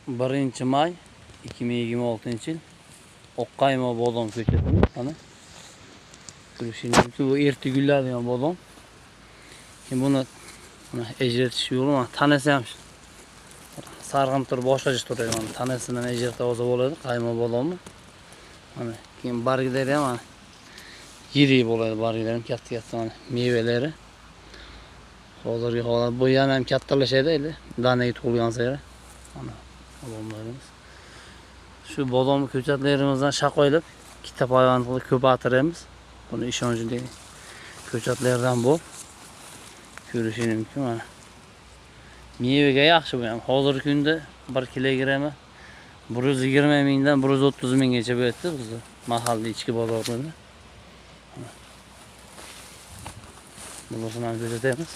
1 may 2026-yil. Oqqaymoq bodom ko'chatimiz mana. Ko'rishingiz mumkin, bu erta gullaydigan bodom. Keyin buni mana ajratish yo'li, mana tanasi ham sarg'imtir boshqacha turadi. Mana tanasidan ajratib olsa bo'ladi qaymoq bodomni. Mana keyin barglari ham mana yirik bo'ladi, barglari ham katta-katta mana mevalari. Hozirgi holat bu yana ham kattalashadi endi danaga tug'ilgan sari. Mana bodomlarimiz. Shu bodom ko'chatlarimizdan shaqoylab ikkita payvand qilib ko'paytiramiz. Buni ishonchli ko'chatlardan bu. Ko'rishingiz mumkin mana. Mevaga yaxshi bu ham. Hozirgi kunda 1 kilogrammi 120 mingdan 130 minggacha bo'lyapti bizda mahalliy ichki bozorlarda. Bunisini ham ko'rsatamiz.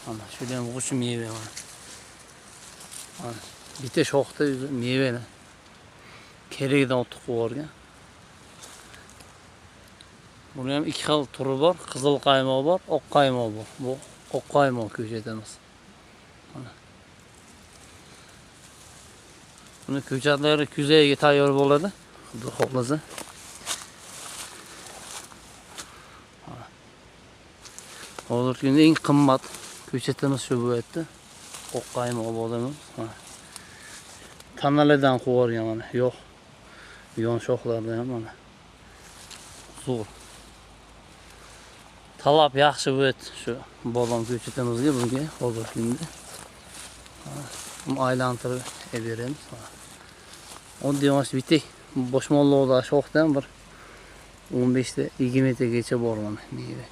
Mana shu ham g'ush meva mana. Mana bitta shoxda mevani keragidan ortiq qo'yib yuborgan. Buni ham ikki xil turi bor, qizil qaymoq bor, oq qaymoq bor. Bu oq qaymoq ko'chatimiz. Mana. Buni ko'chatlari kuz oyiga tayyor bo'ladi. Xudo xohlasa. Hozirgi kunda eng qimmat ko'chatimiz shu bo'lyapti. Oq qaymoq bodamimiz. Mana. Tanalardan qo'yib yuborgan mana. Yo'q. Yon shoxlarda ham mana. Zo'r. Talab yaxshi bo'lyapti shu bodom ko'chatimizga bunga hozirgi kunda. Buni aylantirib beramiz. Oddiy mana shu bitta boshmolloqda shoxdan bir 15 ta 20 tagacha bor mana meva.